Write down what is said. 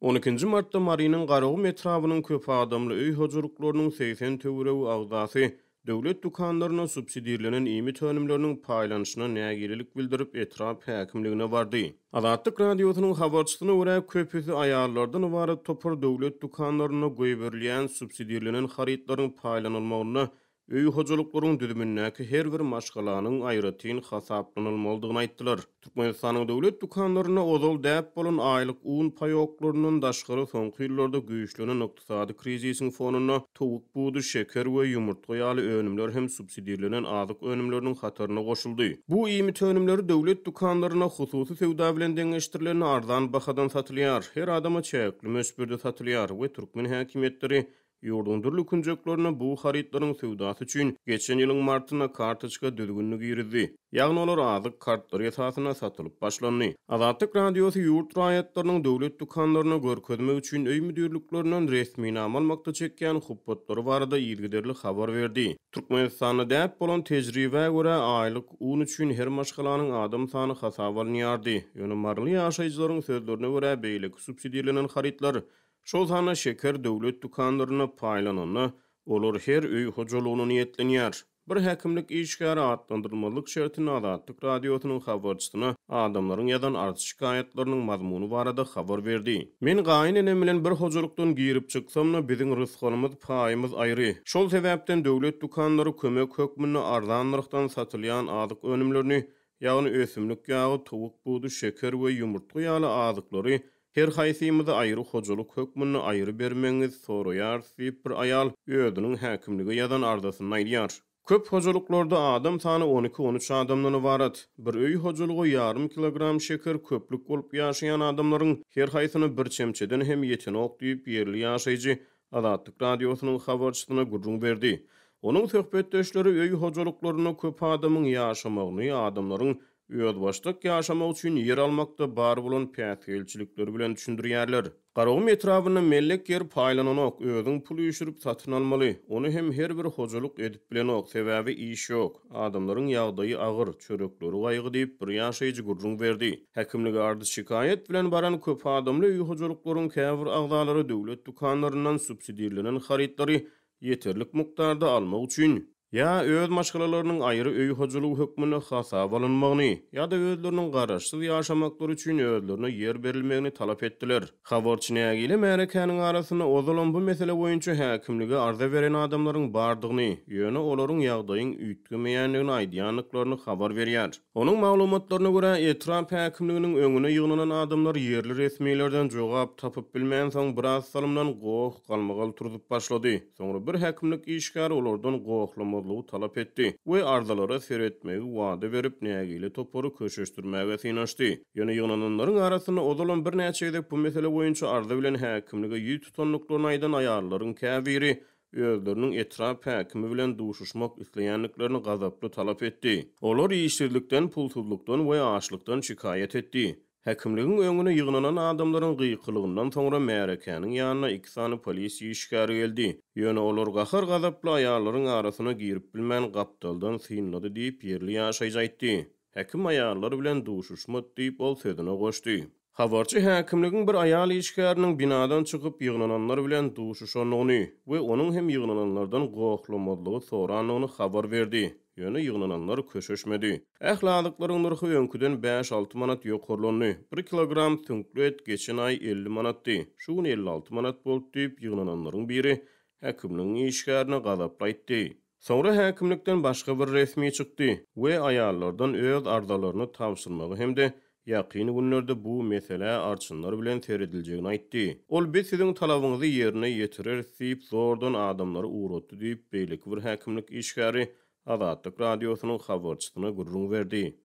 On ikinji martda Marynyň Garagum etrabynyň köp adamly öý hojalyklarynyň 80 töweregi agzasy döwlet dükanlarynda subsidirlenen iýmit önümleriniň paýlanyşyna nägilelik bildirip, etrap häkimligine bardy. Azatlyk Radiosynyň habarçysyna görä, köpüsi aýallardan ybarat topar döwlet dükanlarynda goýberilýän subsidirlenen harytlaryň paýlanylmagynda öý hojalyklaryň düzümindäki her bir maşgalanyň aýratyn hasaplanylmalydygyny aýtdylar. Türkmenistanyň döwlet dükanlarynda ozal däp bolan aýlyk un paýoklaryndan daşgary soňky ýyllarda güýçlenen ykdysady krizisiň fonunda towuk budy, şeker we ýumurtga ýaly önümler hem subsidirlenen azyk önümleriniň hataryna goşuldy. Bu iýmit önümleri döwlet dükanlarynda hususy söwda bilen deňeşdirilende arzan bahadan satylýar, her adama çäkli möçberde satylýar we türkmen häkimiýetleri Ýurduň dürli künjeklerinde bu harytlaryň söwdasy üçin geçen ýylyň martynda kartoçka düzgünini girizdi. Ýagny olar azyk kartlary esasynda satylyp başlandy. Azatlyk Radiosy ýurt raýatlarynyň döwlet dükanlaryna görkezmek üçin öý müdirliklerinden resminama almakda çekýän hupbatlary barada yzygiderli habar berdi. Türkmenistanda däp bolan tejribä görä, aýlyk un üçin her maşgalanyň adam sany hasaba alynýardy. Ýöne maryly ýaşaýjylaryň sözlerine görä, beýleki subsidirlenen harytlar Şol sanda şeker döwlet dükanlarynda paýlananda, olar her öý hojalygyna niýetlenýär. Bir häkimlik işgäri atlandyrylmazlyk şertinde Azatlyk Radiosynyň habarçysyna adamlaryň ýazan arz-şikaýatlarynyň mazmuny barada habar berdi. Men gaýyn enem bilen bir hojalykdan girip çyksam-da, biziň rysgalymyz, paýymyz aýry. Şol sebäpden döwlet dükanlary kömek hökmünde arzan nyrhdan satylýan azyk önümlerini, ýagny ösümlik ýagy, towuk budy, şeker we ýumurtga ýaly azyklary Her haýsymyzy aýry hojalyk hökmünde aýry bermegiňizi soraýarys diýip, bir aýal özüniň häkimlige ýazan arzasynda aýdýar. Köp hojalyklarda adam sany on iki-on üç adamdan ybarat. Bir öý hojalyga ýarym kilogram şeker köplük bolup ýaşaýan adamlaryň her haýsyna bir çemçeden hem ýetenok diýip, ýerli ýaşaýjy Azatlyk Radiosynyň habarçysyna gürrüň berdi. Onuň söhbetdeşleri öý hojalyklarynda köp adamyň ýaşamagyny, adamlaryň özbaşdak ýaşamak üçin ýer almakda bar bolan päsgelçilikleri bilen düşündirýärler. Garagum etrabynda mellek ýer paýlananok, özüň pul üýşürip satyn almaly. Ony hem her bir hojalyk edip bilenok, sebäbi iş ýok. Adamlaryň ýagdaýy agyr, çörekleri gaýgy diýip, bir ýaşaýjy gürrüň berdi. Häkimlige arz-şikaýat bilen baran köp adamly öý hojalyklaryň käbir agzalary döwlet dükanlaryndan subsidirlenen harytlary ýeterlik mukdarda almak üçin, ýa öz maşgalalarynyň aýry öý hojalygy hökmünde hasaba alynmagyny, ýa-da özleriniň garaşsyz ýaşamaklary üçin özlerine ýer berilmegini talap etdiler. Habarçy nägile märekäniň arasynda ozalam bu mesele boýunça häkimlige arza beren adamlaryň bardygyny, ýöne olaryň ýagdaýyň üýtgemeýändigini aýdýandyklaryny habar berýär. Onuň maglumatlaryna görä, etrap häkimliginiň öňüne ýygnanan adamlar ýerli resmilerden jogap tapyp bilmänsoň, biraz salymdan goh-galmagal turzup başlady. Soňra bir häkimlik işgäri olardan gohlamazlygy talap etdi we arzalara seretmegi wada berip, nägile topary köşeşdirmäge synanyşdy. Ýöne ýygnananlaryň arasynda ozalam birnäçe gezek bu mesele boýunça arza bilen häkimlige ýüz tutandyklaryny aýdan aýallaryň käbiri özleriniň etrap häkimi bilen duşuşmak isleýändiklerini gazaply talap etdi. Olar işsizlikden, pulsuzlykdan we açlykdan şikaýat etdi. Häkimligiň öňüne ýygnanan adamlaryň gykylygyndan soňra märekäniň ýanyna iki sany polisiýa işgäri geldi. Ýöne olar gahar-gazaply aýallaryň arasyna girip bilmän gapdaldan synlady diýip, ýerli ýaşaýjy aýtdy. Häkim aýallar bilen duşuşmady diýip, ol sözüne goşdy. Habarçy häkimligiň bir aýal işgäriniň binadan çykyp ýygnananlar bilen duşuşandygyny we onuň hem ýygnananlardan gohlamazlygy sorandygyny habar berdi. Ýöne ýygnananlar köşeşmedi. Ähli azyklaryň nyrhy öňküden bäş-alty manat ýokarlandy. Bir kilogram süňkli et geçen aý 50 manatdy, şu gün 56 manat boldy diýip, ýygnananlaryň biri häkimligiň işgärine gazaply aýtdy. Soňra häkimlikden başga bir resmi çykdy we aýallardan öz arzalaryny tabşyrmagy hem-de ýakyn günlerde bu meselä arçynlar bilen serediljegini aýtdy. Ol biz siziň talabyňyzy ýerine ýetireris diýip, zordan adamlary ugratdy diýip, beýleki bir häkimlik işgäri Azatlyk Radiosynyň habarçysyna gürrüň berdi.